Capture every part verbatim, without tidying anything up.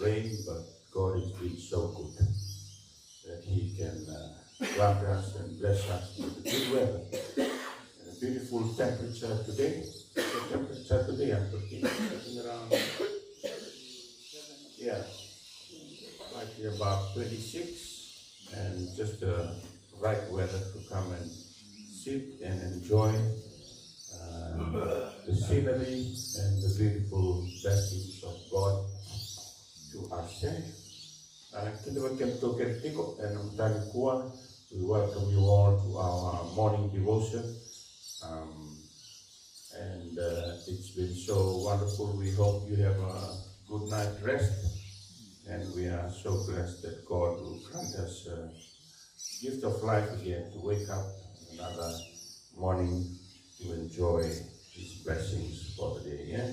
rain, but God has been so good that He can uh, grant us and bless us with the good weather and a beautiful temperature today. The temperature today, I'm looking, I think around, yeah, might be about twenty-six, and just the right weather to come and sit and enjoy uh, the scenery and the beautiful blessings of God to us. Eh? Uh, keda vei kemudou kece tiko ena mataka nikua, we welcome you all to our morning devotion. Um, and uh, it's been so wonderful. We hope you have a good night rest. And we are so blessed that God will grant us a gift of life again to wake up another morning to enjoy His blessings for the day. Yeah?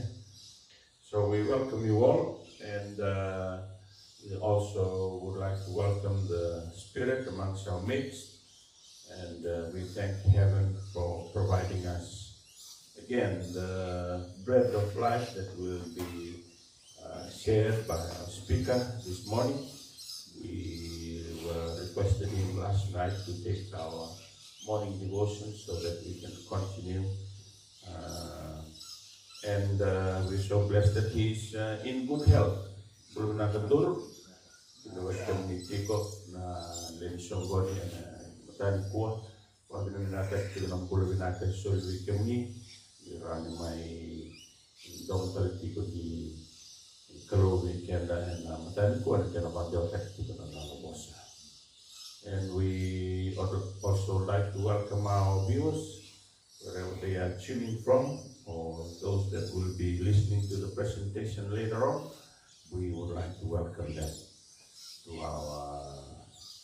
So we welcome you all, and uh, we also would like to welcome the Spirit amongst our midst, and uh, we thank heaven for providing us again the bread of life that will be uh, shared by our speaker this morning. We were requested him last night to take our morning devotion so that we can continue. Uh, and uh, we're so blessed that he's uh, in good health. Bula vinaka Duru. Keda vei kemuni tiko na lewe ni soqoni ena mataka nikua. Vakavinavinakataki tiko na bula vinaka e soli vei kemuni. Ni rawa ni mai domo tale tiko ni Kalou vei keda ena mataka nikua, ni kena vakadewataki tiko na nona vosa. And we would also like to welcome our viewers, wherever they are tuning from, or those that will be listening to the presentation later on. We would like to welcome them to our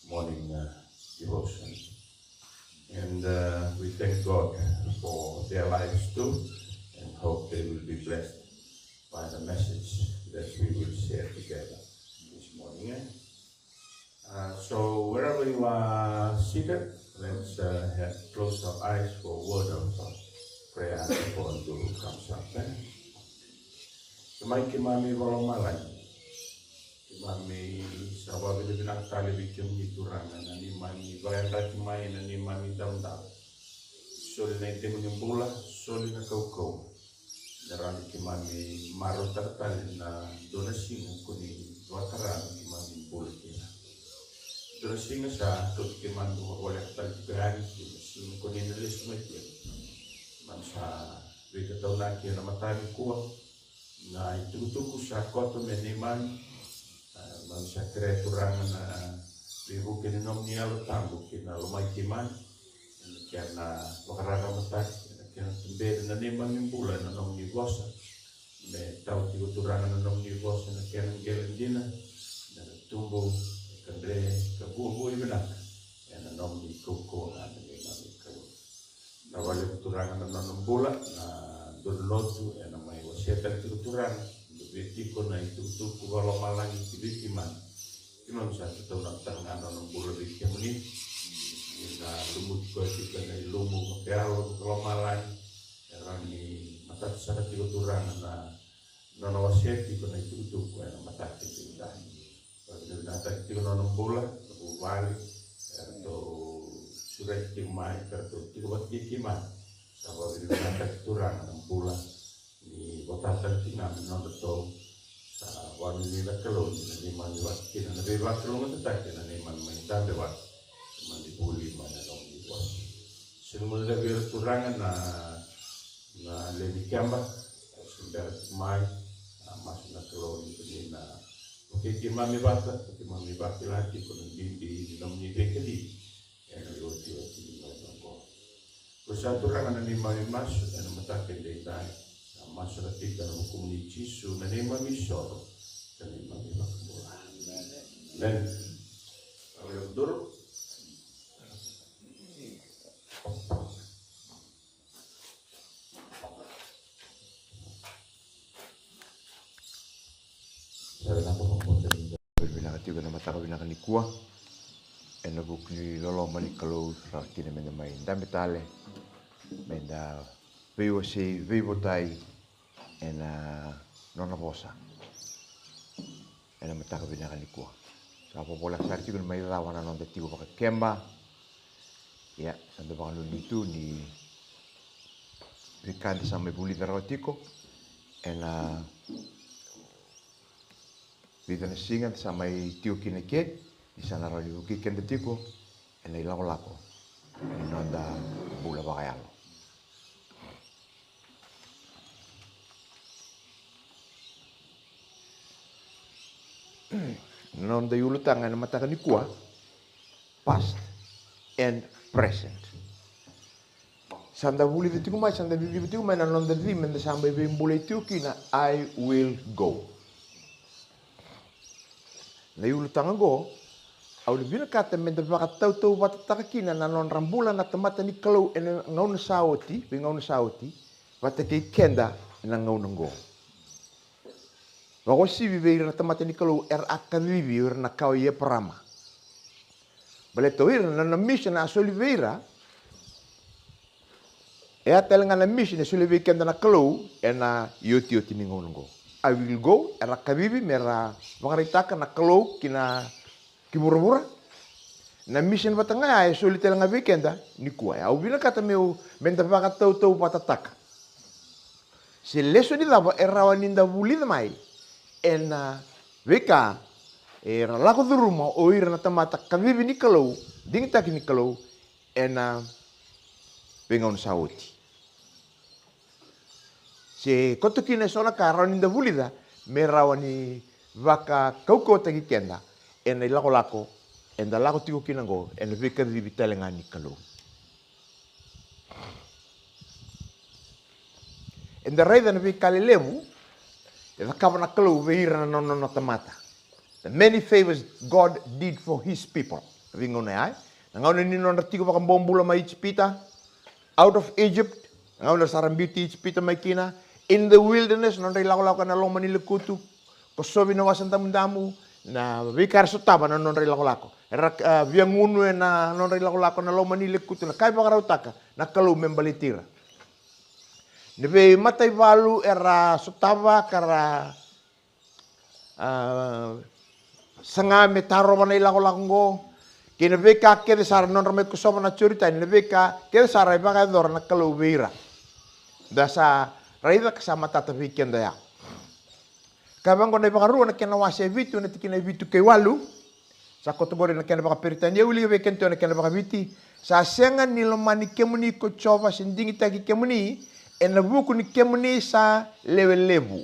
morning uh, devotion. And uh, we thank God for their lives too, and hope they will be blessed by the message that we will share together this morning. Eh? Uh, so wherever you are seated, let's uh, have, close our eyes for a word of uh, prayer before Duru comes up. Eh? Tamai keimami vakalomalagi, keimami sa vakavinavinaka tale vei kemuni Turaga na neimami vakayadrati mai ena neimami davodavo. Soli na icegu ni bula, soli na kaukauwa. Me rawa ni keimami marautaka tale na dua na siga ko ni vakatara me keimami bula kina. Dua na siga sa kauti keimami vakavoleka tale tiko yani ki na siga ko ni na lesu mai kina. Keimami sa veitataunaki ena mataka nikua na itukutuku sa koto me neimami. Keimami sa kerea Turaga na veivuke ni nomuni Yalo Tabu ki na lomai keimami, ena kena vakararamataki, ena kena tuberi na neimami bula ena nomuni vosa. Me tau tiko Turaga na nomuni vosa ena kena qele dina, me na tubu, ka dre, ka vuavuai vinaka ena nomuni kaukauwa ga na neimami Kalou. Na vakalevu Turaga na nona bula na dua na lotu ena mai wasea tale tiko Turaga, dovia tiko na itukutuku vakalomalagi ki vei keimami. Keimami sa tataunaka tale ga na nona bula vei kemuni, ni na lumuti koya tiko ena ilumu vakayalo vakalomalagi, e rawa ni matata sara tiko Turaga na nona wasea tiko na itukutuku ena mataka edaidai. Vakavinavinakataki tiko na nona bula, na vuvale, eratou sureti tiko mai, eratou tiko vata kei keimami. Sa vakavinavinakataki Turaga na bula ni vota tale tiko ga me nodratou. Sa vakanuinui na Kalou ni na neimami vakatikina na veivakalougatataki ena neimami mai dabe vata, neimami vuli mai na nomuni vosa. Sega ni guilecavi ira Turaga na na lewe ni keba, au se bera tiko mai, a masu na Kalou ni ko ni na vukei keimami vata, ko keimami vakila tiko na bibi ni nomuni veikacivi ena iotioti ni gauna oqo. Ko sa Turaga na neimami masu ena mataka edaidai, a masu na tiko ena vukumuni Jisu na neimami isoro ka neimami vakabula. Amen. Amen. Au yau duru. Sa vinaka vakabauta ni da vinaka tiko ena mataka vinaka nikua ena vuku ni loloma ni Kalou, rawa kina meda mai dabe tale, meda veiwasei, veivotai ena nona vosa. E Na mataka vinaka nikua. Sa vovoleka sara tiko ni mai cava na noda tiko vakakeba. Ia, sa da vakanuinui tu ni veika da sa mai vulica rawa tiko ena vica na siga da sa mai tiko kina eke, ni sa na rawa ni vukei keda tiko ena ilakolako ni noda bula vakayalo. Na noda iulutaga ena mataka nikua, past and present. Sa da vulica tiko mai, sa da ciciva tiko mai na noda cima eda sa mai veibulai tiko kina, "I will go." Na iulutaga oqo, au na vinakata meda vakatautauvatataka kina na nodra bula na tamata ni Kalou ena gauna sa oti, veigauna sa oti, vata kei keda ena gauna oqo. Vakauasivi vei ira na tamata ni Kalou era a kacivi o ira na kawa i Eparama. Baleta o ira na, na mission a soli vei ira, e a tale ga na mission e solia vei keda na Kalou ena iotioti ni gauna oqo. "I will go", era kacivi me ra vakaraitaka na Kalou ki na, ki vuravura. Na mission vata ga ya e soli tale ga vei keda nikua. Au vinakata meu, meda vakatautauvatataka se lesoni cava e rawa ni da vulica mai ena veika era lako curuma o ira na tamata kacivi ni Kalou, digitaki ni Kalou, ena veigauna sa oti. Se koto kina eso na ka rawa ni da vulica me rawa ni vakakaukauataki keda ena ilakolako eda lako tiko kina oqo ena veikacivi tale ga ni Kalou. Eda raica na veika lelevu e cakava na Kalou vei ira na nona, nona tamata. The many favors God did for his people. Na veigauna ya, na gauna ni nodra tiko vakabobula mai Ijipita, out of Egypt, na gauna sa ra biuti Ijipita mai kina, in the wilderness, nodra ilakolako ena loma ni lekutu, kosovi na Wasa Damudamu, na veika era sotava na nodra ilakolako. Era, ah, via gunu ena nodra ilakolako ena loma ni lekutu, na ka e vakarautaka na Kalou me baleti ira. Na veimataivalu era sotava ka ra, ah, saga me tarova na ilakolako oqo, kei na veika kece sara, nodra mai kosova na Joritani, na veika kece sara e vakayacora na Kalou vei ira. Da sa raica ka sa matata vei keda ya. Ka vaqo na iVakarua na kena wase e vitu, na tikina e vitu kei walu. Sa koto qori na kena vakaperitania, wilika vei keda na kena vakaviti. "Sa sega ni lomani kemuni ko Jiova, se digitaki kemuni, ena vuku ni kemuni sa lewe levu,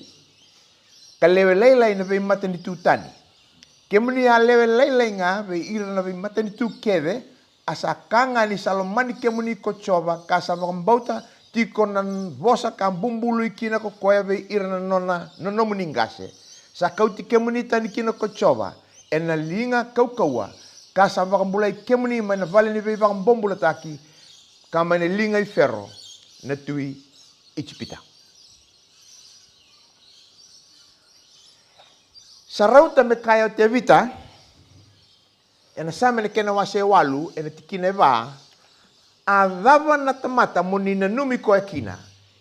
ka lewe lailai na veimatanitu tani. Kemuni a lewe lailai ga vei ira na veimatanitu kece, a sa ka ga ni sa lomani kemuni ko Jiova, ka sa vakabauta tiko na vosa ka bubului kina ko koya vei ira na nona, na nomuni qase. Sa kauti kemuni tani kina ko Jiova ena liga kaukauwa, ka sa vakabulai kemuni mai na vale ni veivakabobulataki, ka mai na liga i Fero na tui Ijipita." Sa rauta me kaya o Tevita ena Same na kena wase e walu, ena tikina e va, "A cava na tamata mo ni nanumi koya kina,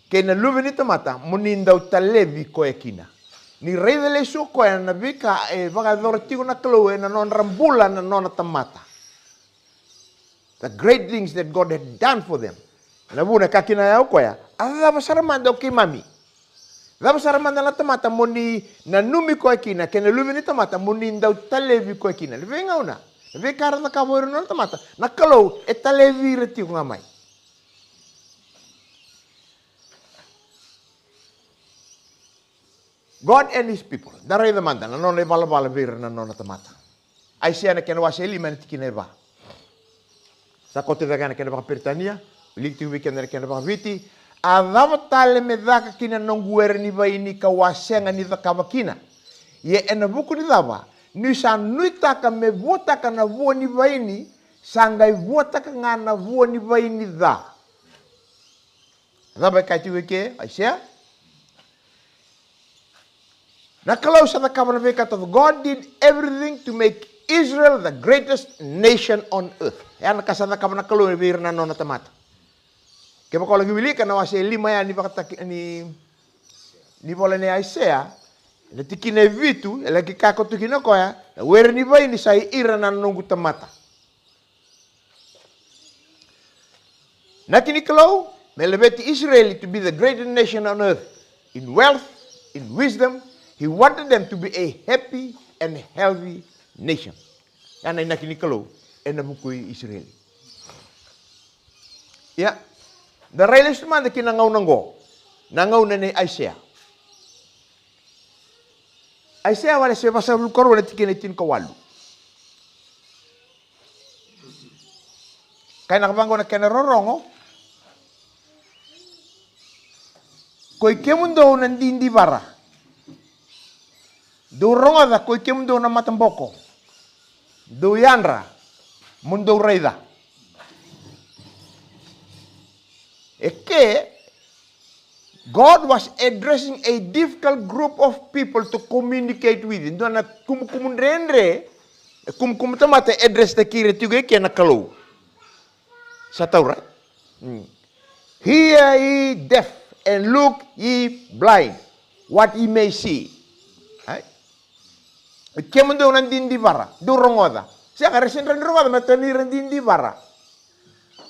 kei na luve ni tamata mo ni dau talevi koya kina?" Ni raica lesu o koya na veika e vakayacora tiko na Kalou ena nodra bula na nona tamata. The great things that God had done for them. Na vuna e kaya kina ya o koya, "A cava sara mada o keimami? Cava sara mada na tamata mo ni nanumi koya kina, kei na luve ni tamata mo ni dau talevi koya kina?" Na veigauna, na veika era cakava o ira na nona tamata, na Kalou e talevi ira tiko ga mai. God and his people. Da raica mada na nona ivalavala vei ira na nona tamata. Aisea na kena wase e lima, ena tikina e va. Sa koto cake na kena vakaperitania, wiliki tiko vei keda na kena vakaviti. "A cava tale me caka ki na noqu were ni vaini kau a sega ni cakava kina? Ia ena vuku ni cava niu sa nuitaka me vuataka na vua ni vaini, sa qai vuataka ga na vua ni vaini ca?" Cava e kaya tiko eke Aisea? Na Kalou sa cakava na veika taca. God did everything to make Israel the greatest nation on earth. Ya na ka sa cakava na Kalou vei ira na nona tamata. Kevaka o laki wilika na wase e lima ya ni vakataki, ni, ni vola nei Aisea, Na tikina e vitu, e laki kaya koto kina o koya, na were ni vaini sa i ira na noqu tamata. Inaki ni Kalou me laveti Isireli to be the greatest nation on earth, in wealth, in wisdom. He wanted them to be a happy and healthy nation. Ya na inaki ni Kalou ena vuku i Isireli. Ia, da rai lesu mada ki na gauna oqo, na gauna nei Aisea. Aisea wale se vasagavulu karua na tikina e tinikawalu. Kaya na ka vaqo na kena rorogo: Koi kemudou na didivara, dou rogoca, koi kemudou na mataboko, dou yadra, mo dou raica. E ke, God was addressing a difficult group of people to communicate with. Dua na kumukumu dredre, e kumukumu tamata e address taki ira tiko e ke na Kalou. Sa taura? Mm. Hear ye deaf and look ye blind, what ye may see. Ai? Oi kemudou na didivara, dou rogoca. Sega, era sega ni rogoca, matani ira didivara.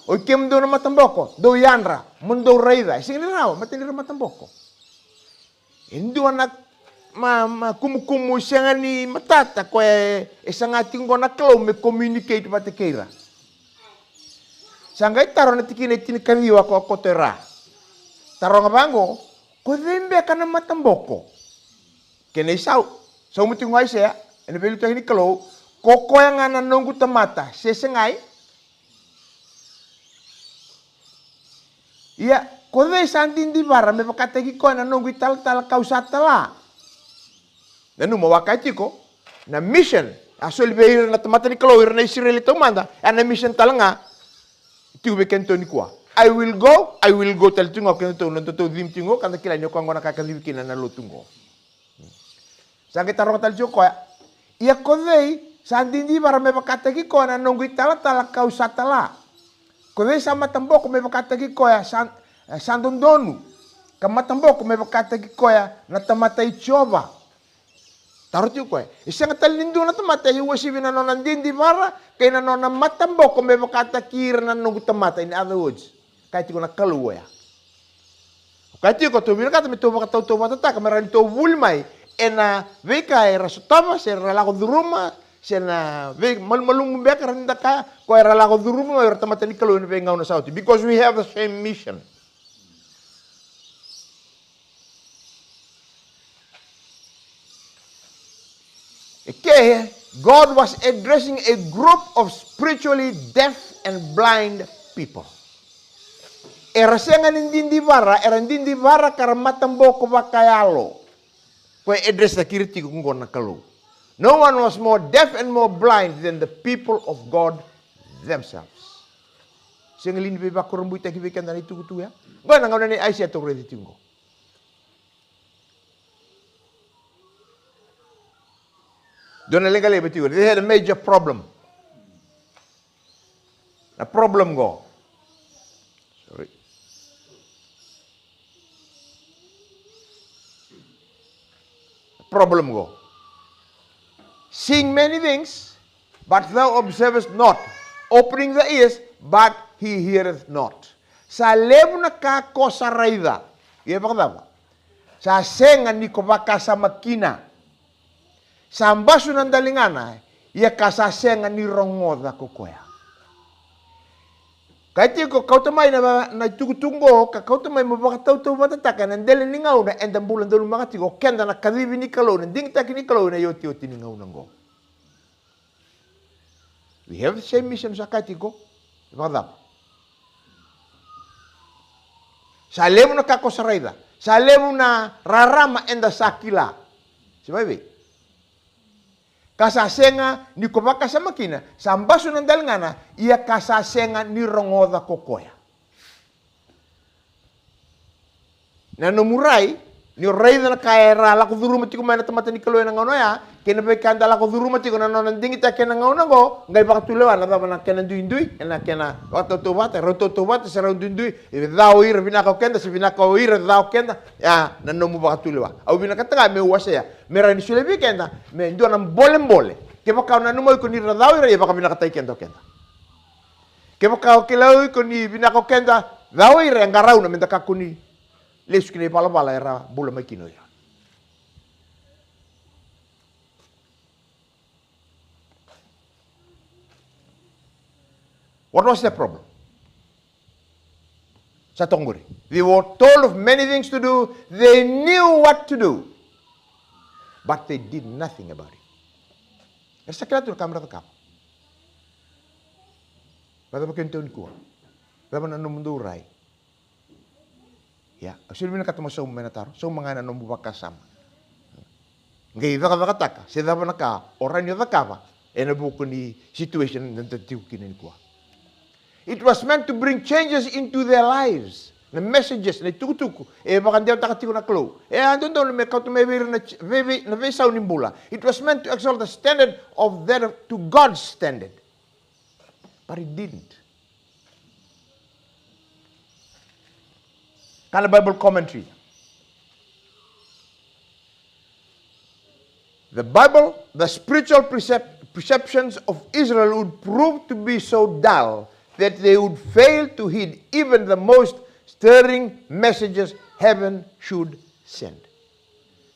Oi kemudou na mataboko, dou yadra, mo dou raica. E sega ni rawa, matani ira mataboko. E dua na ma, ma kumukumu sega ni matata, koya e, e saga tiko qo na Kalou me communicate vata kei ira. Sa qai taro na tikina e tinikaciwa ko koto e ra. Taroga vaqo: Ko cei beka na mataboko? Kena isau, sauma tiko qo Aisea ena veiliutaki ni Kalou: Ko koya ga na noqu tamata, se segai? Ia, ko cei sa didivara me vakataki koya na noqu italatala kau sa tala? Nanuma, au a kaya tiko, na mission a soli vei ira na tamata ni Kalou, ira na Isireli taumada, a na mission tale ga tiko vei kedatou nikua. I will go, I will go tale tiko ga o kedatou, na nodatou cimi tiko qo, ka da kila ni o koya qo na ka e kacivi kina na lotu qo. Sa qai taroga tale tiko o koya: Ia ko cei sa didivara me vakataki koya na noqu italatala kau sa tala? Ko cei sa mataboko me vakataki koya sa, sa dodonu, ka mataboko me vakataki koya na tamata i Jiova? Taro tiko o koya. E sega tale ni dua na tamata e uasivi na nona didivara kei na nona mataboko me vakataki ira na noqu tamata. In other words, kaya tiko na Kalou oya. Kaya tiko, tou vinakata me tou vakatautauvatataka, me rawa ni tou vuli mai ena veika era sotava, se ra lako curuma, se na veimalumalumu beka, rawa ni da kaya, ko era lako curuma mai o ira tamata ni Kalou ena veigauna sa oti. Because we have the same mission. E ke, God was addressing a group of spiritually deaf and blind people. Era sega ni didivara, era didivara ka ra mataboko vakayalo. Koya e address taki ira tiko qo na Kalou. No one was more deaf and more blind than the people of God themselves. Sega li ni veivakurabuitaki vei keda na itukutuku ya? Qo na gauna nei Aisea tou raica tiko qo. Dua na leqa levu tiko. They had a major problem. Na problem qo. Sorry. Problem qo. Seeing many things, but thou observest not. Opening the ears, but he heareth not. Sa levu na ka ko sa raica. Ia vakacava? Sa sega ni ko vakasama kina. Sa basu na daligana, ia ka sa sega ni rogoca ko koya. Kaya tiko, kauta mai na, na itukutuku qo, ka kauta mai mo vakatautauvatataka ena dela ni gauna eda bula donumaka tiko, o keda na kacivi ni Kalou, na digitaki ni Kalou ena iotioti ni gauna qo. We have the same mission, sa kaya tiko. Vakacava? Sa levu na ka ko sa raica. Sa levu na rarama eda sa kila. Se vakaevei? Ka sa sega ni ko vakasama kina, sa basu na daligana, ia ka sa sega ni rogoca ko koya. Na nomu rai, Ni o raica na ka era lako curuma tiko mai na tamata ni Kalou ena gauna oya, kei na veika eda lako curuma tiko na nona digitaki ena gauna oqo, qai vakatulewa na cava na kena duidui, ena kena vakatautauvata, rau tautauvata se rau duidui, e ca o ira vinaka o keda se vinaka o ira ca o keda. Ia na nomu vakatulewa. Au vinakata ga meu wasea me rawa ni solia vei keda me dua na bolebole. Kevaka o nanuma o iko ni ra ca o ira, ia vakavinakataki keda o keda. Kevaka o kila o iko ni vinaka o keda ca o ira, e qarauna meda kakua ni lesu ki na ivalavala era bula mai kina o ira. What was the problem? Sa toka qori. They were told of many things to do. They knew what to do. But they did nothing about it. Era sa kila tu na ka mera cakava. Vacava keitou nikua? Cava na nomudou rai? Ia, au sega ni vinakata mo sauma mai na taro, sauma ga ena nomu vakasama. Qai cakacakataka se cava na ka o rawa ni o cakava ena vuku ni situation eda tiko kina nikua. It was meant to bring changes into their lives. Na messages, na itukutuku e vakadewataka tiko na Kalou, e a dodonu me kauta mai vei ira na, vei, vei, na veisau ni bula. It was meant to exalt the standard of that, to God's standard. But it didn't. Kana Bible commentary. The Bible, the spiritual percep- perceptions of Israel would prove to be so dull that they would fail to heed even the most stirring messages heaven should send.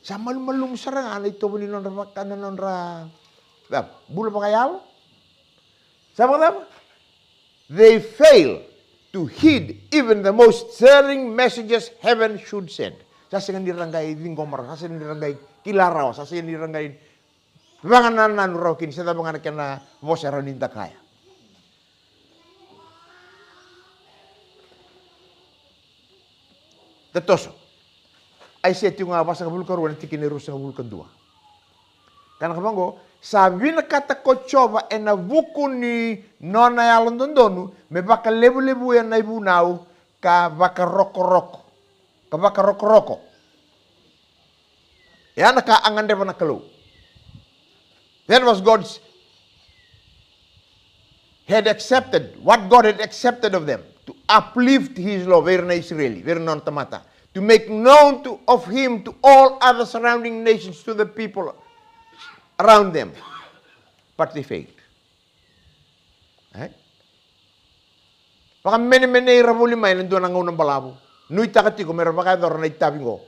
Sa malumalumu sara ga na itovo ni nodra vaka, na nodra, cava, bula vakayalo. Sa vakacava? They fail to heed even the most stirring messages heaven should send. Sa sega ni ra qai ciqoma rawa, sa sega ni ra qai kila rawa, sa sega ni ra qai vakanananu rawa kina se cava ga na kena vosa e rawa ni da kaya. Da toso. Aisea tiko ga vasagavulu ka rua na tikina e ruasagavulu ka dua. Ka na ka vaqo, sa vinakata ko Jiova ena vuku ni nona yalododonu me vakalevulevuya na ivunau ka vakarokoroko. Ka vakarokoroko. E a na ka a gadreva na Kalou. That was God's had accepted, what God had accepted of them, to uplift his law, vei ira na Isireli, vei ira na nona tamata, to make known to, of him to all other surrounding nations, to the people around them. But they failed. Eh? Vakamenemenei ira voli mai na dua na gauna balavu. Nuitaka tiko me ra vakayacora na itavi qo.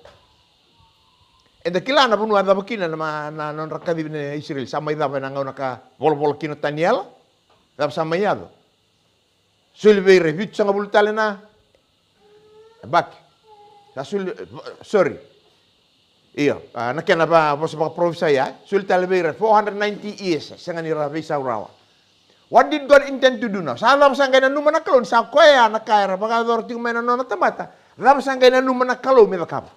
Eda kila na vanua e cava kina na, na nodra kacivi na Isireli, sa mai cava ena gauna ka volavola kina o Taniela. Cava sa mai yaco? Soli vei ira e vitusagavulu tale na yabaki. Sa soli, sorry. Io, a, na kena va, vosa vakaparofisai, e soli tale vei ira four hundred ninety years, sega ni ra veisau rawa. What did God intend to do now? Sa cava sa qai nanuma na Kalou ni sa koya na ka era vakayacora tiko mai na nona tamata? Cava sa qai nanuma na Kalou me cakava?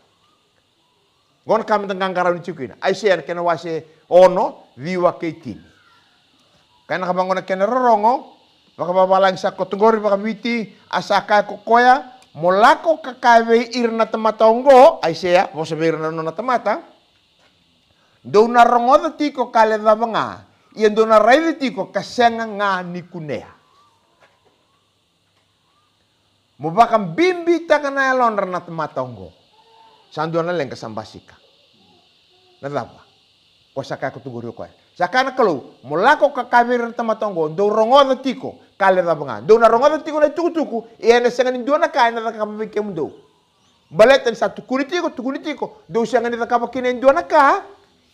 Qo na ka meda qaqarauni tiko kina. Aisea na kena wase ono, ciwa kei tini. Ka na ka vaqo na kena rorogo vakavavalagi sa koto qori vakaviti. A sa kaya ko koya, mo lako ka kaya vei ira na tamata oqo, Aisea vosa vei ira na nona tamata, dou na rogoca tiko ka lecava ga, ia dou na raica tiko ka sega ga ni kunea. Mo vakabibitaka na yalodra na tamata oqo. Sa dua na leqa sa basika. Na cava? Ko sa kaya ko tu qori o koya. Sa kaya na Kalou, mo lako ka kaya vei ira na tamata oqo, dou rogoca tiko ka lecava ga. Dou na rogoca tiko na itukutuku, ia ena sega ni dua na ka ena cakava vei kemudou. Baleta ni sa tukuni tiko, tukuni tiko, dou sega ni cakava kina e dua na ka.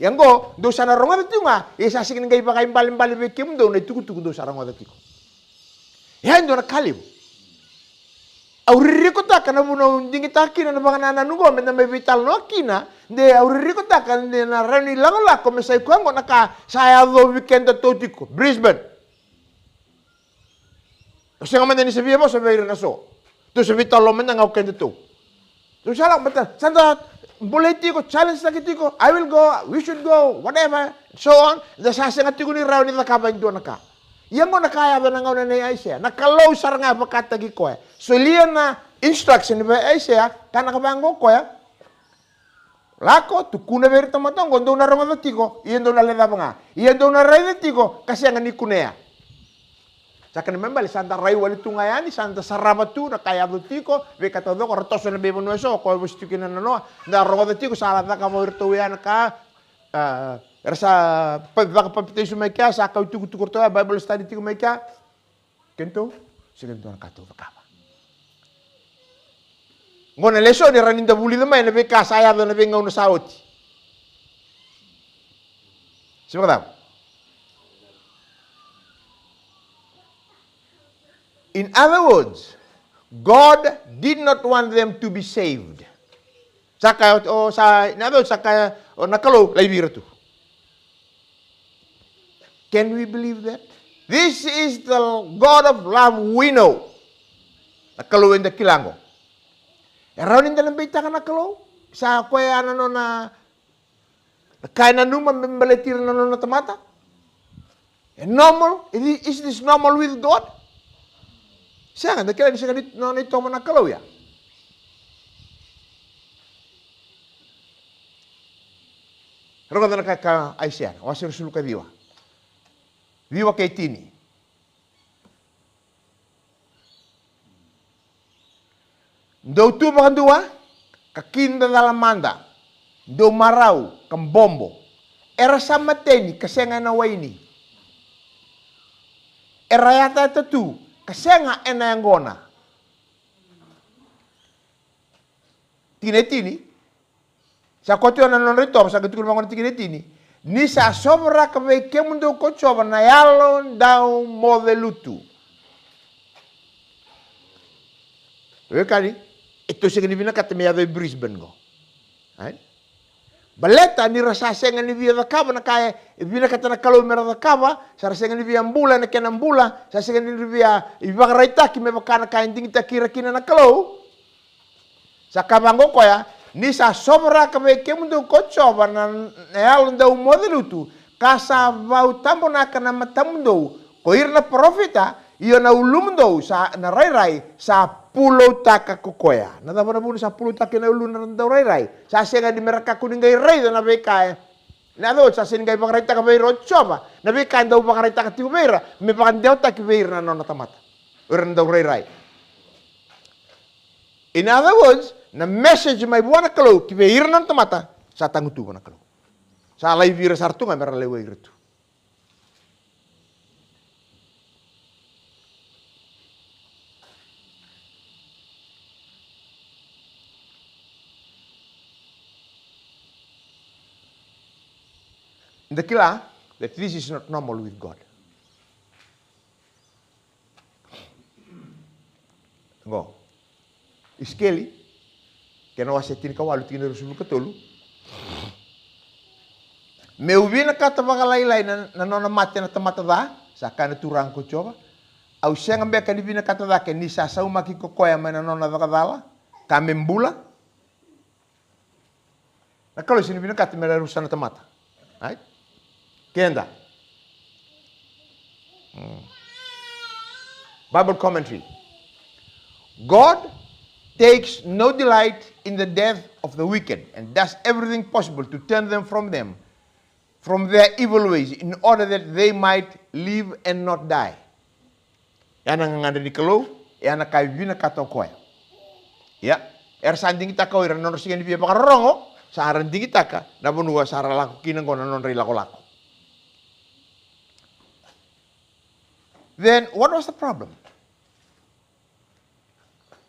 Ia oqo, dou sa na rogoca tiko ga, ia sa sega ni qai vakaibalebale vei kemudou na itukutuku dou sa rogoca tiko. Ia e dua na ka levu. Au ririkotaka na vuna au digitaka kina na vakanananu oqo meda mai veitalanoa kina, de au ririkotaka de na rawa ni lakolako me sa i koya oqo na ka sa yacovi kedatou tiko Brisbane. Au sega mada ni sa via vosa vei ira na so. Tou sa veitalanoa mada ga o kedatou. Tou sa lako mada, sa da bolei tiko, challenge taki tiko, I will go, we should go, whatever, so on. Da sa sega tiko ni rawa ni cakava e dua na ka. Ia oqo na ka yaco ena gauna nei Aisea. Na Kalou sara ga vakataki koya. Solia na instruction vei Aisea, ka na ka vaqo koya. Lako, tukuna vei ira na tamata oqo, dou na rogoca tiko, ia dou na lecava ga. Ia dou na raica tiko, ka sega ni kunea. Sa kena ibalebale, sa da rai wale tu ga yani, sa da sarava tu na ka e yaco tiko, veika taucoko, ra toso ena veivanua eso, o koya vosa tiko kina na noa, da rogoca tiko, sa la cakava o iratou ya na ka, a, era sa pa-, caka papitaiso mai kea, sa kau itukutuku o iratou ya, Bible study tiko mai kea. Kedatou, sega ni dua na ka tou cakava. Qo na lesoni e rawa ni da vulica mai na veika sa yaco na veigauna sa oti. Se vakacava? In other words, God did not want them to be saved. Sa kaya, o, sa, in other words, sa kaya, o, na Kalou, laivi ira tu. Can we believe that? This is the God of love we know. Na Kalou eda kila qo. E rawa ni da labeitaka na Kalou? Sa koya na nona, na ka e nanuma me baleti ira na nona tamata? E normal? Is this, is this normal with God? Sega, da kila ni sega ni nona itovo na Kalou ya. Rogoca na ka e kaya o Aisea, wase ruasagavulu ka ciwa. Ciwa kei tini. Dou tu vakadua, ka kidacala mada, dou marau, ka bobo. Era sa mateni, ka sega ena waini. Era yatayata tu, ka sega ena yaqona. Tikina e tini. Sa koto na nodra itovo, sa qai tukuna vaqo na tikina e tini. Ni sa sovaraka vei kemudou ko Jiova na yalo dau moce lutu. Wekani, e tou sega ni vinakata me yaco e Brisbane qo. Ai? Baleta ni ra sa sega ni via cakava na ka e vinakata na Kalou me ra cakava, sa ra sega ni via bula ena kena bula, sa sega ni ra via ivakaraitaki me vaka na ka e digitaki ira kina na Kalou. Sa kaya vaqo o koya, ni sa sovaraka vei kemudou ko Jiova na, na yalo dau moce lutu, ka sa vautabonaka na matamudou ko ira na parofita, io na ulumudou sa na rairai sa puloutaka ko koya. Na cava na vuna sa puloutaka na uluna na daurairai? Sa sega ni me ra kakua ni qai raica na veika e, na cau sa sega ni qai vakaraitaka vei ira o Jiova na veika e dau vakaraitaka tiko vei ira me vakadewataki vei ira na nona tamata, o ira na daurairai. In other words, na message mai vua na Kalou ki vei ira na nona tamata sa tagutuva na Kalou. Sa laivi ira sara tu ga me ra lewai ira tu. Da kila that this is not normal with God. Qo. Isikeli, kena wase tinikawalu, tikina ruasagavulu ka tolu. Meu vinakata vakalailai na, na nona mate na tamata ca, sa kaya na Turaga ko Jiova. Au sega beka ni vinakata cake ni sa saumaki ko koya mai na nona caka cala, ka me bula? Na Kalou sega ni vinakata me ra rusa na tamata. Right? Keda. Mm. Bible commentary. God takes no delight in the death of the wicked and does everything possible to turn them from them, from their evil ways, in order that they might live and not die. Ya na gagadre ni Kalou, ya na ka e vinakata o koya. Ia, era sa digitaka o ira na nodra sega ni via vakarorogo, sa ra digitaka na vanua sa ra lako kina qo na nodra ilakolako. Then what was the problem?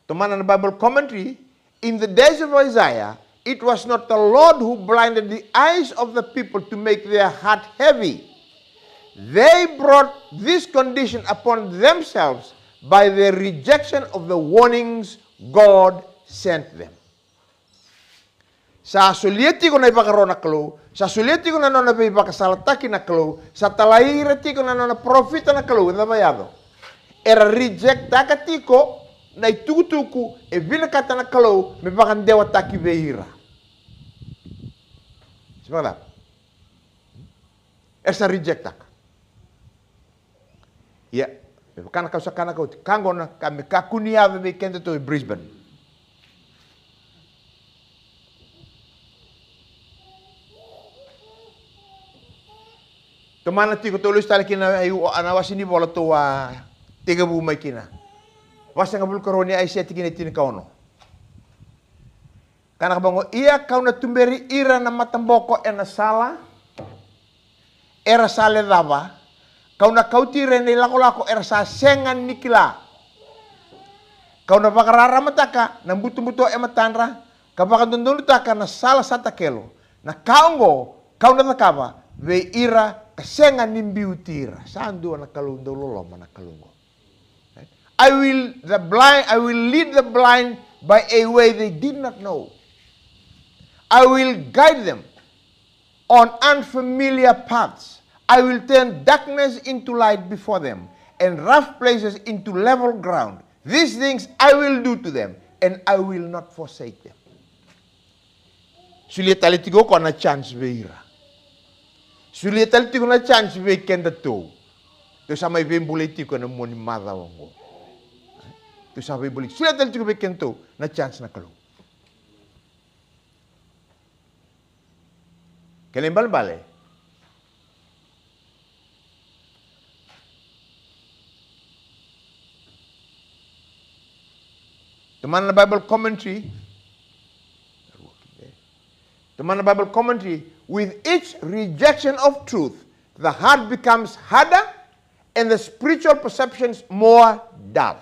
Tomana na Bible commentary, in the days of Isaiah, it was not the Lord who blinded the eyes of the people to make their heart heavy. They brought this condition upon themselves by their rejection of the warnings God sent them. Sa solia tiko na ivakaro na Kalou, sa solia tiko na nona veivakasalataki na Kalou, sa talai ira tiko na nona parofita na Kalou, e cava yaco? Era rejectaka tiko na itukutuku e vinakata na Kalou me vakadewataki vei ira. Se vakacava? Era sa rejectaka. Ia, me vaka na kau sa kaya na ka oti, ka qo na ka me kakua ni yaco vei kedatou e Brisbane. Tomana tiko, tou lesu tale kina, e, na wase ni vola tou a tekivu mai kina. Vasagavulu karua ni Aisea, tikina e tinikaono. Ka na ka vaqo: Ia ka'u na tuberi ira na mataboko e na sala era sa lecava, ka'u na kauti ira e na ilakolako era sa sega ni kila. Ka'u na vakararamataka na butobuto e matadra, ka vakadodonutaka na sala sa takelo. Na ka oqo ka'u na cakava vei ira ka sega ni biuti ira. Sa dua na Kalou dau loloma na Kalou oqo. I will, the blind, I will lead the blind by a way they did not know. I will guide them on unfamiliar paths. I will turn darkness into light before them, and rough places into level ground. These things I will do to them, and I will not forsake them. Solia tale tiko o koya na chance vei ira. Solia tale tiko na chance vei kedatou. Tou sa mai veibulai tiko e na mua ni macawa oqo. Tou sa veibulai. Solia tale tiko vei kedatou na chance na Kalou. Kena ibalebale, tomana na Bible commentary. Tomana na Bible commentary: With each rejection of truth, the heart becomes harder and the spiritual perceptions more dull.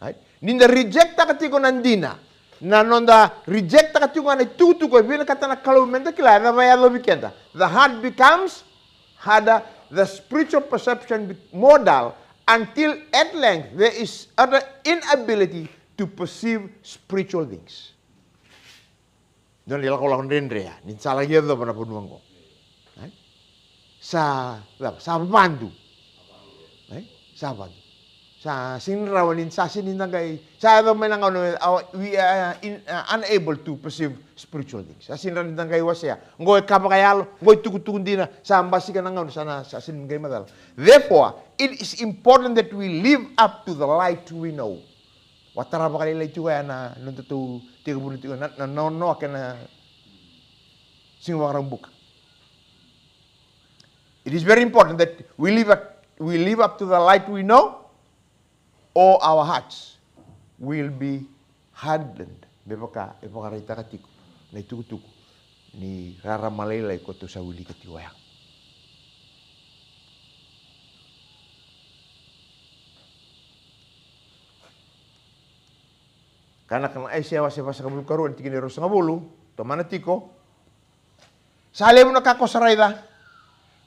Right? Ni da rejecttaka tiko na dina, na noda rejecttaka tiko ga na itukutuku e vinakata na Kalou me da kila, e cava e yacovi keda? The heart becomes harder, the spiritual perception be-, more dull, until at length there is utter inability to perceive spiritual things. Dua na ilakolako dredre ya ni sa laki yacova na vanua oqo. Ai? Sa, sa vadu. Ai? Sa vadu. Sa sega ni rawa ni, sa sega ni da qai, sa yaco mai na gauna, uh, we are in, uh, unable to perceive spiritual things. Sa sega ni rawa ni da qai wasea. Oqo e ka vakayalo, oqo e tukutuku dina, sa basika na gauna, sa na, sa sega ni qai macala. Therefore, it is important that we live up to the light we know. Vakatara vakalailai tiko ya na nodatou tekivuna tiko na, na, na nonoa kei na Siga Vakaraubuka. It is very important that we live up, we live up to the light we know, or our hearts will be hardened. Me vaka e vakaraitaka tiko na itukutuku ni rarama lailai kotou sa wilika tiko ya. Ka na ka na Aisea wase vasagavulu karua, tikina e ruasagavulu, tomana tiko. Sa levu na ka ko sa raica,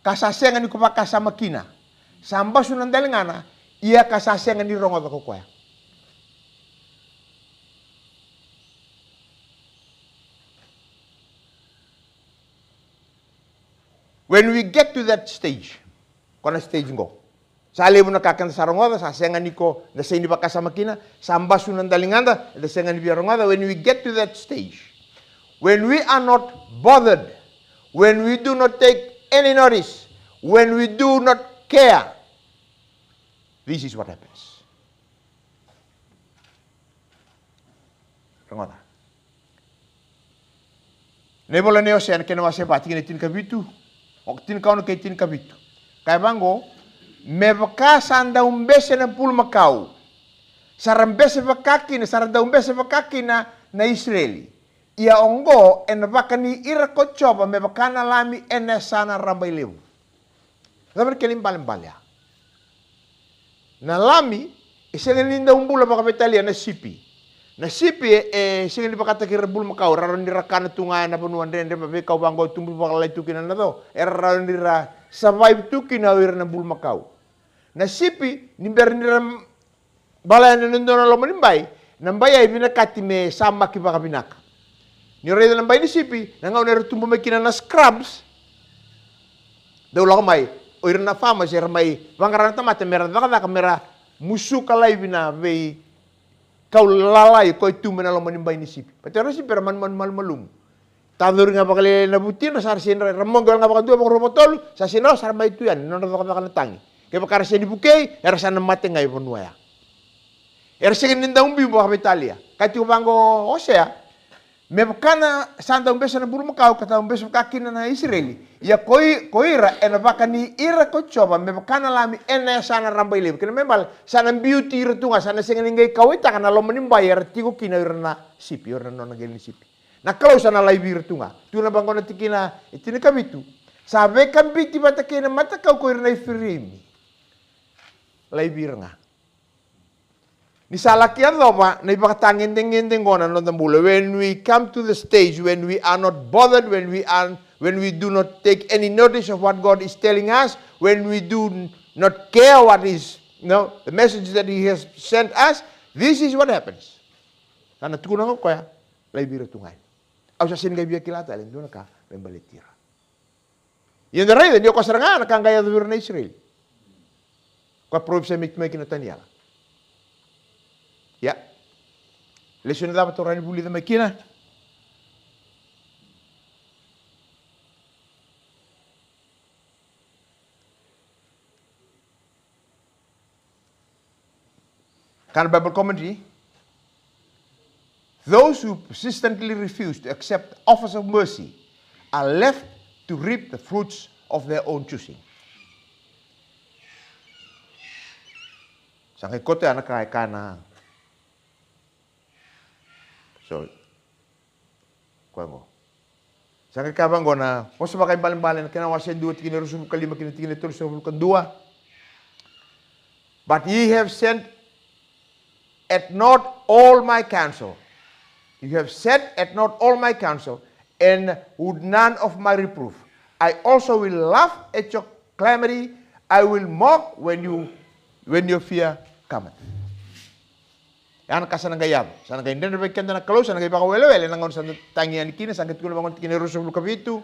ka sa sega ni ko vakasama kina. Sa basu na daligana, ia ka sa sega ni rogoca ko koya. When we get to that stage, ko na stage qo. Sa levu na ka keda sa rogoca, sa sega ni ko, da sega ni vakasama kina, sa basu na daligada, da sega ni via rogoca. When we get to that stage, when we are not bothered, when we do not take any notice, when we do not care, this is what happens. Rogoca. Na ivola nei Osea na kena wase va, tikina e tinikavitu, o tinikaono kei tinikavitu. Kaya vaqo: Me vaka sa dau bese na bulumakau, sa ra bese vaka kina, sa ra dau bese vaka kina na Isireli. Ia oqo ena vakani ira ko Jiova me vaka na lami ena yasana rabailevu. Cava na kena ibalebale ya? Na lami e sega ni dau bula vakaveitalia na sipi. Na sipi e, e sega ni vakataki ira bulumakau, rawa ni ra kana tu ga ena vanua dredre, veikau vaqo e tubu vakalailai tu kina na co, era rawa ni ra survive tu kina o ira na bulumakau. Na sipi, ni bera ni ra bala yani ena dua na loma ni bai, na bai ya e vinakati me samaki vakavinaka. Ni o raica na bai ni sipi, na gauna era tubu mai kina na scrubs, dau lako mai o ira na farmers, era mai vaqara na tamata me ra cakacaka, me ra musuka laivi na veikau lalai ko e tu mai na loma ni bai ni sipi. Baleta o ira na sipi era manumanu malumalumu. Tacori ga vakalailai na vutidra, sa ra sega ni rawa, era moqe wale ga vakadua, vakarua, vakatolu, sa sega ni rawa, sa ra mai tu yani na nodra cakacaka na tagi. Kevaka ra sega ni vukei, era sa na mate ga e vanua ya. Era sega ni dau biu vakaveitalia. Kaya tiko vaqo o Osea, Me vaka na sa dau besu na bulumakau ka dau besu vaka kina na Isireli. Ia ko i, ko ira ena vakani ira ko Jiova me vaka na lami ena yasana rabailevu. Kena me bale, sa na biuti ira tu ga, sa na sega ni qai kauwaitaka na loma ni bai era tiko kina o ira na sipi, o ira na nona qele ni sipi. Na Kalou sa na laivi ira tu ga. Tukuna vaqo na tikina e tinikavitu. Sa veikabiti vata kei na matakau ko ira na Ifireimi. Laivi ira ga. Ni sa laki yacova na ivakatagedegede qo na noda bula. When we come to the stage when we are not bothered, when we are, when we do not take any notice of what God is telling us, when we do not care what is, you know, the message that He has sent us, this is what happens. Sa na tukuna ga o koya, laivi ira tu ga yani. Au sa sega ni qai via kila tale e dua na ka me baleti ira. Ia da raica ni o koya sara ga na ka qai yaco vei ira na Isireli. Koya Proverbs e miti mai kina o Taniela. Ia. Lesoni cava tou rawa ni vulica mai kina? Kaya na Bible commentary, those who persistently refuse to accept offers of mercy are left to reap the fruits of their own choosing. Sa qai koto ya na ka e kaya na, sorry. Koya qo. Sa qai kaya vaqo na Vosa Vakaibalebale na kena wase dua tikina e ruasagavulu ka lima kina tikina e tolusagavulu ka dua. But ye have sent at naught all my counsel. You have set at naught all my counsel, and would none of my reproof. I also will laugh at your calamity. I will mock when you, when your fear cometh. Ya na ka sa na qai yaco. Sa na qai dredre vei keda na Kalou, sa na qai vakawelewele na gauna sa na tagi yani kina, sa qai tukuna vaqo na tikina e ruasagavulu ka vitu.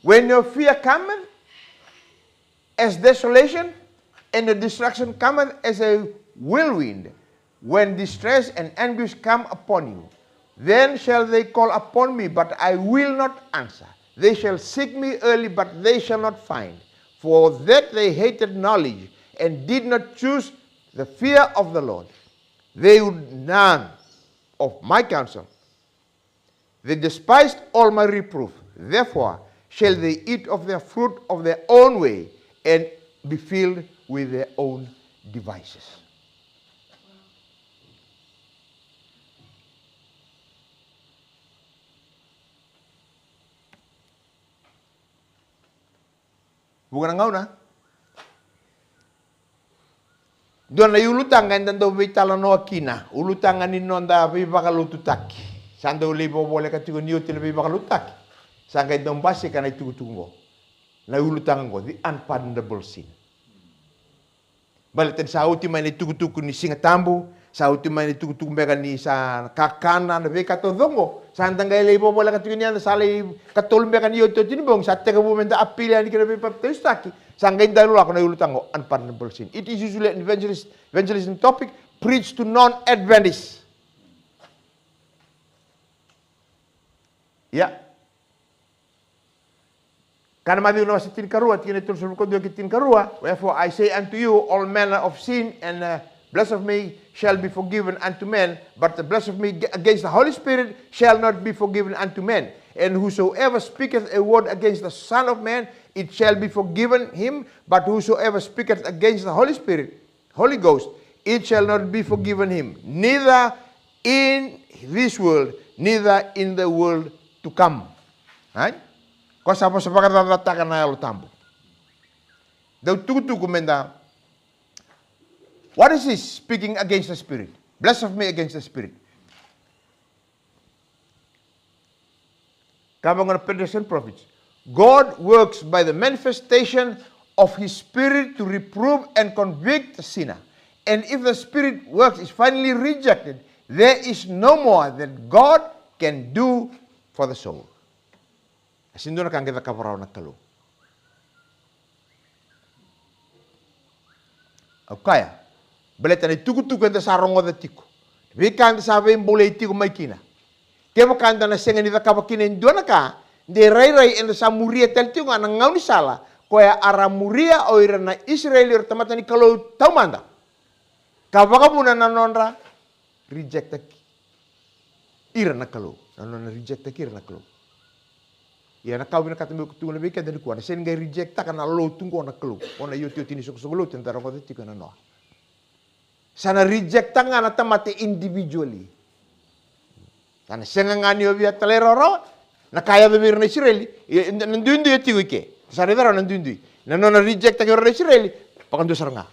When your fear cometh as desolation, and your destruction cometh as a whirlwind, when distress and anguish come upon you, then shall they call upon me, but I will not answer. They shall seek me early, but they shall not find. For that they hated knowledge, and did not choose the fear of the Lord. They would none of my counsel. They despised all my reproof. Therefore shall they eat of their fruit of their own way, and be filled with their own devices. Vuqa na gauna. Dua na iulutaga eda dau veitalanoa kina, ulutaga ni noda veivakalotutaki. Sa dau lai vovoleka tiko ni oti na veivakalotutaki. Sa qai dau basika na itukutuku qo. Na iulutaga qo, the unpardonable sin. Baleta ni sa oti mai na itukutuku ni Siga Tabu, sa oti mai na itukutuku beka ni sa kakana, na veika taucoko qo. Sa da qai lai vovoleka tiko ni yada sa lai katolu beka ni otioti ni bogi, sa tekivu meda apili yani kina veipapitaisotaki. Sa qai dau lako na iulutaga qo, unpardonable sin. It is usually an evangelist, evangelism topic, preach to non-Adventists. Ia. Kaya na Maciu na wase tinikarua, tikina e tolusagavulu ka dua ki tinikarua. Wherefore I say unto you, all manner of sin and, uh, blasphemy shall be forgiven unto men, but the blasphemy ag-, against the Holy Spirit shall not be forgiven unto men. And whosoever speaketh a word against the Son of Man, it shall be forgiven him, but whosoever speaketh against the Holy Spirit, Holy Ghost, it shall not be forgiven him, neither in this world, neither in the world to come. Right? Ko sa vosa vakacacataka na Yalo Tabu. Dau tukutuku meda. What is this speaking against the Spirit? Blasphemy against the Spirit. Kaya vaqo na Pentecost prophets. God works by the manifestation of his Spirit to reprove and convict the sinner. And if the Spirit works is finally rejected, there is no more that God can do for the soul. A sega ni dua na ka qai cakava rawa na Kalou. Au kaya, baleta na itukutuku eda sa rogoca tiko, veika eda sa veibolei tiko mai kina. Kevaka eda na sega ni cakava kina e dua na ka, de rairai eda sa muria tale tiko ga na gaunisala koya a ra muria o ira na Isireli, o ira tamata ni Kalou taumada. Ka vakavuna na nodra rejectaki. ira na Kalou, na nona rejectaki ira na Kalou. Ia na ka au vinakata meu tukuna vei keda nikua, na sega ni qai rejectaka na lotu qo na Kalou. O na iotioti ni soqosoqo lotu eda rogoca tiko ena noa. Sa na rejectaka ga na tamata individually. Sa na sega ga ni o via talairawarawa. Na ka yaco vei ira na Isireli, e, na duidui e tiko i ke. Sa raica rawa na duidui. Na nona rejectaki o ira na Isireli, vakadua sara ga.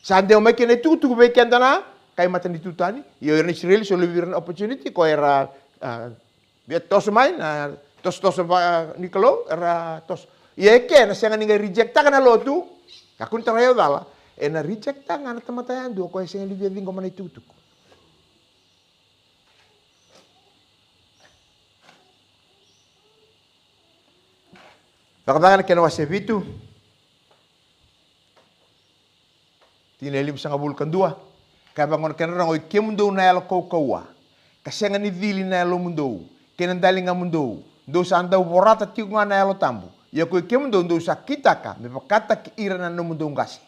Sa dewa mai kina itukutuku vei keda na kai matanitu tani. Io, ira na Isireli, so levu ira na opportunity, ko era, ah, via toso mai na tosotoso va ni Kalou, era toso. Ia e ke na sega ni qai rejectaka na lotu, kakua ni tarai au cala, ena rejectaka ga na tamata yadua ko e sega ni via ciqoma na itukutuku. Cakacaka na kena wase vitu. Tikina e limasagavulu ka dua. Ka vaqo na kena rogo: Oi kemudou na yalo kaukauwa, ka sega ni cili na yalomudou kei na daligamudou, dou sa dau vorata tiko ga na Yalo Tabu. Ia koi kemudou dou sa kitaka me vakataki ira na nomudou qase.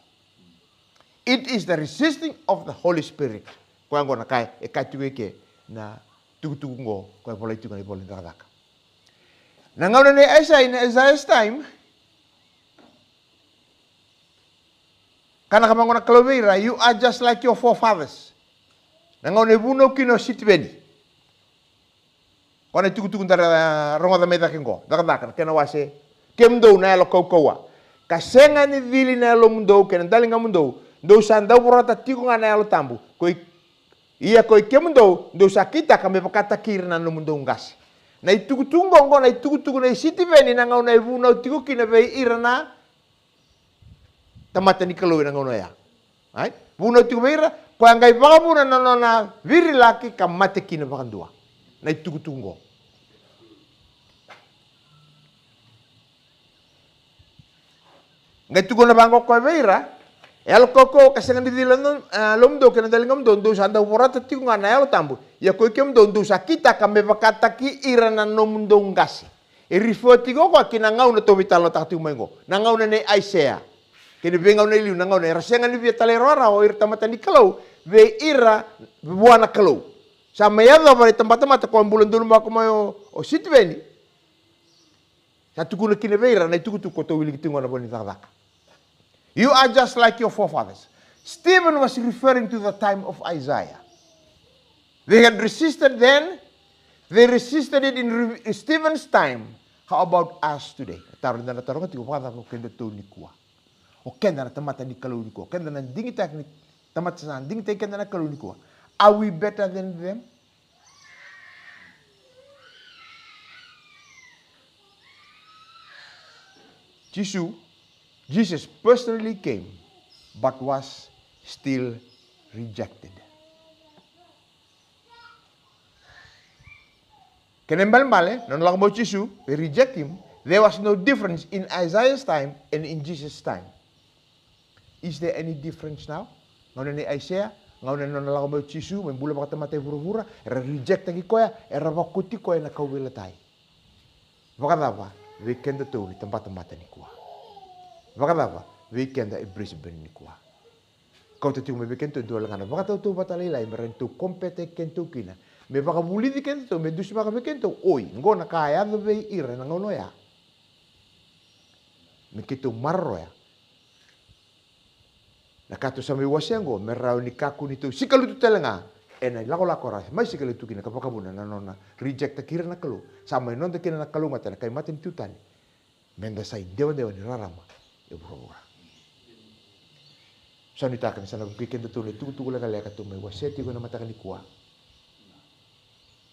It is the resisting of the Holy Spirit. Koya oqo na ka e kaya tiko i ke na tukutuku oqo, koya e volai tiko na ivola ni Cakacaka. Na gauna nei Aisea, in Isaiah's time, ka na ka vaqo na Kalou vei ira, "You are just like your forefathers." Na gauna e vunau kina o Sitiveni. Koya na itukutuku da ra rogoca mai cake oqo, Cakacaka na kena wase: Kemudou na yalo kaukauwa, ka sega ni cili na yalomudou kei na daligamudou, dou sa dau vorata tiko ga na Yalo Tabu. Koi Ia koi kemudou dou sa kitaka me vakataki ira na nomudou qase. Na itukutuku oqo, oqo na itukutuku nei Sitiveni na gauna e vunau tiko kina vei ira na tamata ni Kalou ena gauna oya. Ai? Vunau tiko vei ira, koya qai vakavuna na nona virilaki ka mate kina vakadua. Na itukutuku oqo. Qai tukuna vaqo koya vei ira, "E yalo kaukauwa, ka sega ni cila na, e, yalomudou kei na daligamudou, dou sa dau vorata tiko ga na Yalo Tabu. Ia koi kemudou dou sa kitaka me vakataki ira na nomudou qase." E refer tiko koya ki na gauna tou veitalanoataka tiko mai oqo, na gauna nei Aisea. Kei na veigauna e liu, na gauna era sega ni via talairawarawa o ira tamata ni Kalou vei ira vua na Kalou. Sa mai yacova na itabatamata koya bula donumaka mai o, o Sitiveni. Sa tukuna kina vei ira na itukutuku koya tou wilika tiko na vola ni Cakacaka. "You are just like your forefathers." Stephen was referring to the time of Isaiah. They had resisted then, they resisted it in re-, Stephen's time. How about us today? Taro eda na taroga tiko, vakacava o kedatou nikua? O keda na tamata ni Kalou nikua, o keda na digitaki ni tamata sa digitaki keda na Kalou nikua. Are we better than them? Jisu, Jesus personally came but was still rejected. Kena ibalebale, na nona lako mai o Jisu, they reject him. There was no difference in Isaiah's time and in Jesus' time. Is there any difference now? Gauna nei Aisea, gauna ni nona lako mai o Jisu, mai bula vakatamata e vuravura, era rejectaki koya, era vakoti koya ena kauveilatai. Vakacava vei kedatou ni tabatamata nikua? Vakacava vei keda e Brisbane nikua? Kauta tiko mai vei kedatou e dua wale ga na vakatautauvata lailai me rawa ni tou compare-taki kedatou kina, me vakavulici kedatou, me dusimaka vei kedatou, oi, oqo na ka a yaco vei ira ena gauna oya. Me keitou maroroya na ka tou sa mai wasea oqo, me rawa ni kakua ni tou sikalutu tale ga ena ilakolako era mai sikalutu kina, ka vakavuna na nona reject-taki ira na Kalou. Sa mai noda kina na kalougata ena kai matanitu tani, meda sa idewadewa ni rarama e vuravura. Sa nuitaka ni sa na vukei kedatou na itukutuku lekaleka tou mai wasea tiko ena mataka nikua.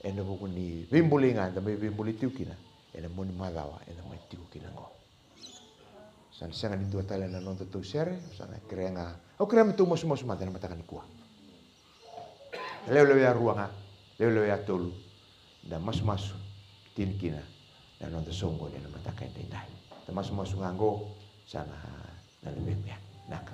Ena vuku ni veibolei ga eda mai veibolei tiko kina ena mua ni macawa eda mai tiko kina oqo. Sa na sega ni dua tale na nodatou sere, sa na kerea ga, au kerea me tou masumasu mada ena mataka nikua. Lewe, lewe ya rua ga, lewe, lewe ya tolu, da masumasu tini kina na noda soqoni ena mataka edaidai. Da masumasu ga oqo, sa na, na lewe ya. Naka.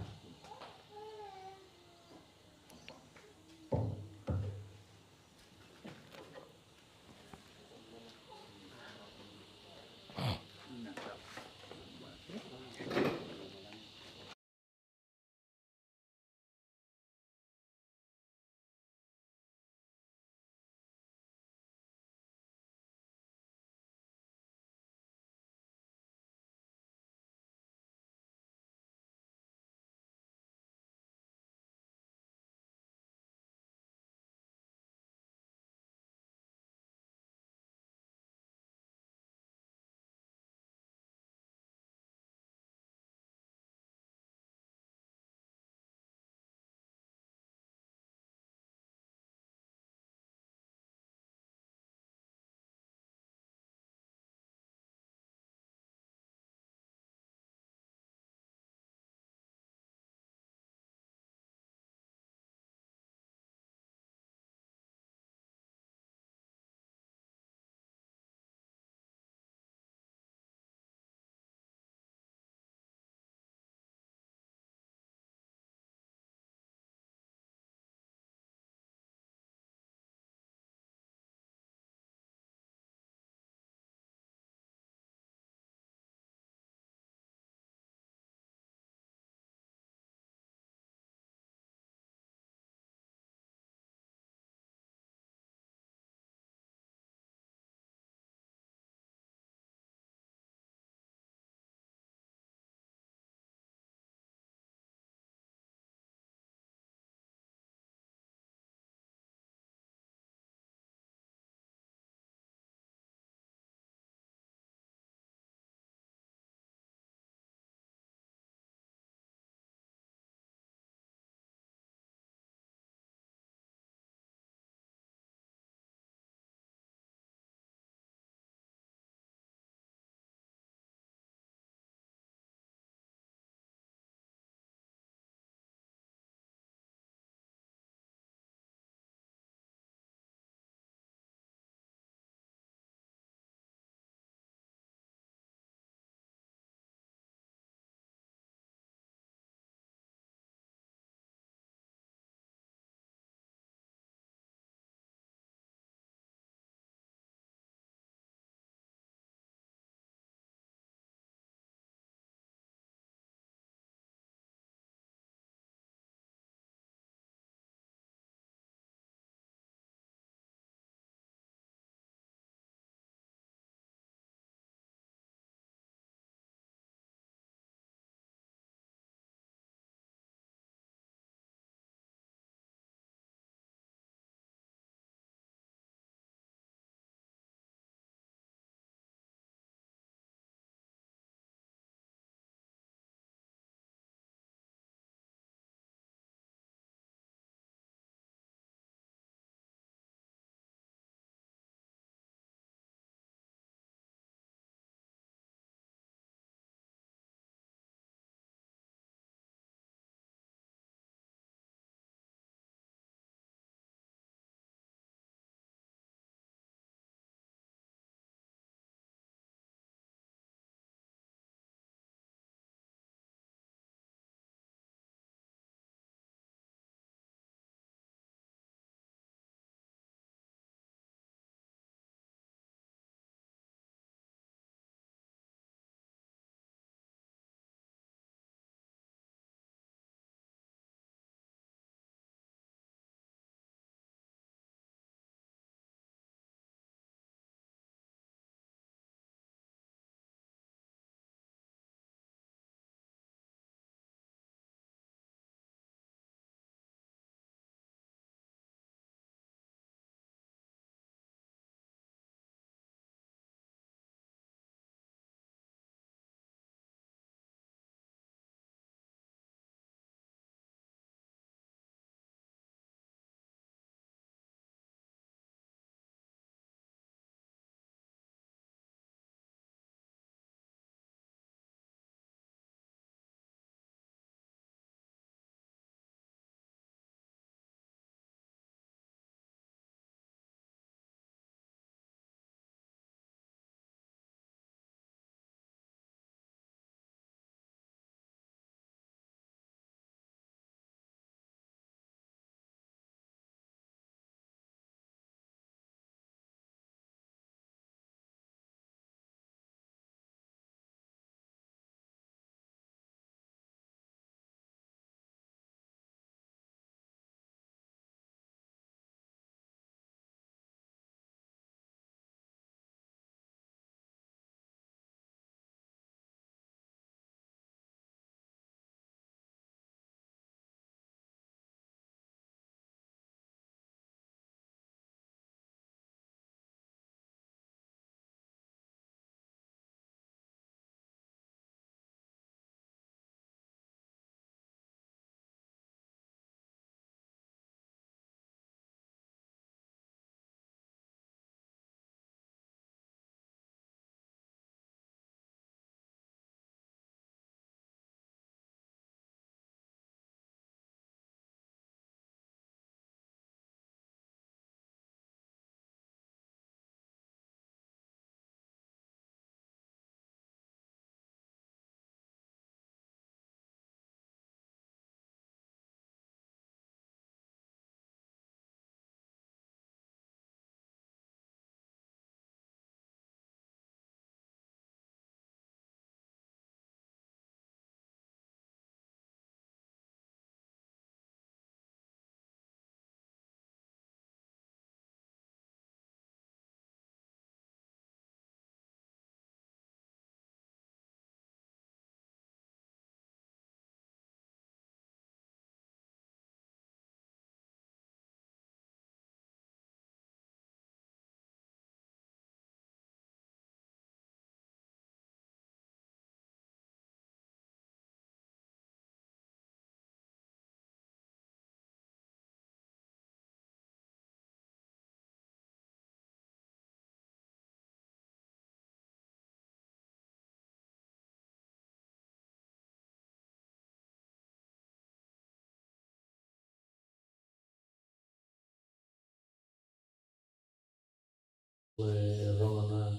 E rogo na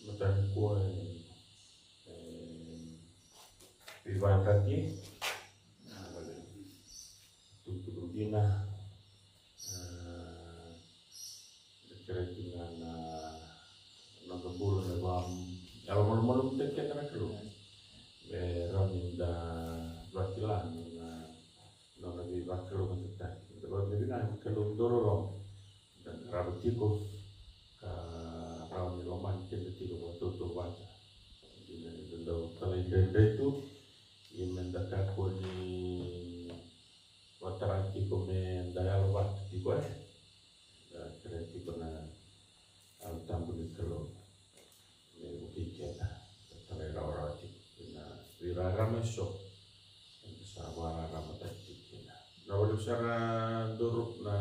mataka nikua e, e, veivakaraki. Tukutuku dina. E, kerei kina na noda bula me va yalo malumalumu tiko keda na Kalou. Me rawa ni da vakila na nona veivakalougatataki. Da vakavinavinaka na Kalou dau loloma. Da qarava tiko ka rawa ni lomani keda tiko vakatautauvata. Dina ni da dau talaidredre tu, ia me da kakua ni vakatara tiko me da yalo vata tiko, e. Da kerea tiko na Yalo Tabu ni Kalou me vukei keda, da talairawarawa tiko kina veirarama eso eda sa vakararamataki tiko kina. Na valevu sara duru na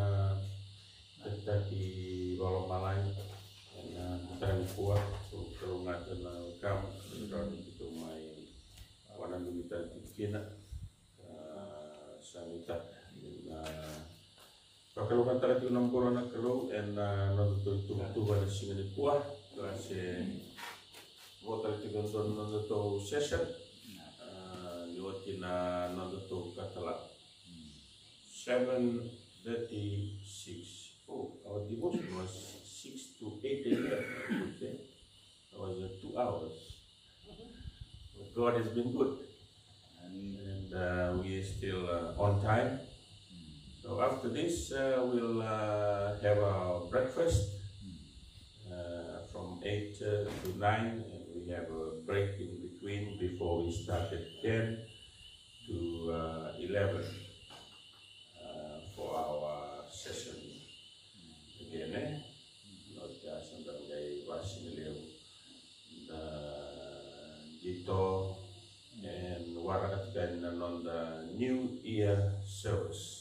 takitaki vakalomalagi ena mataka nikua, so kalougata na wekamu, rawa ni keitou mai vakadinadinataka tiko kina. Sa nuitaka ni na vakalougatataka tiko na bula na Kalou ena nodatou ituvatuva ena siga nikua. Ka se vo tale tiko e dua na nodatou session, a, ni oti na nodatou katalau. Seven thirty-six. Oh, our devotion was six to eight a.m. Good, eh? That was, uh, two hours. But God has been good. And, uh, we are still, uh, on time. So after this, uh, we'll, uh, have our breakfast, uh, from eight, uh, to nine, and we have a break in between before we start at ten to, uh, eleven, uh, for our session again, eh? Noda sa da qai vasigalevu, da qito, and waraka tiko na noda New Year service.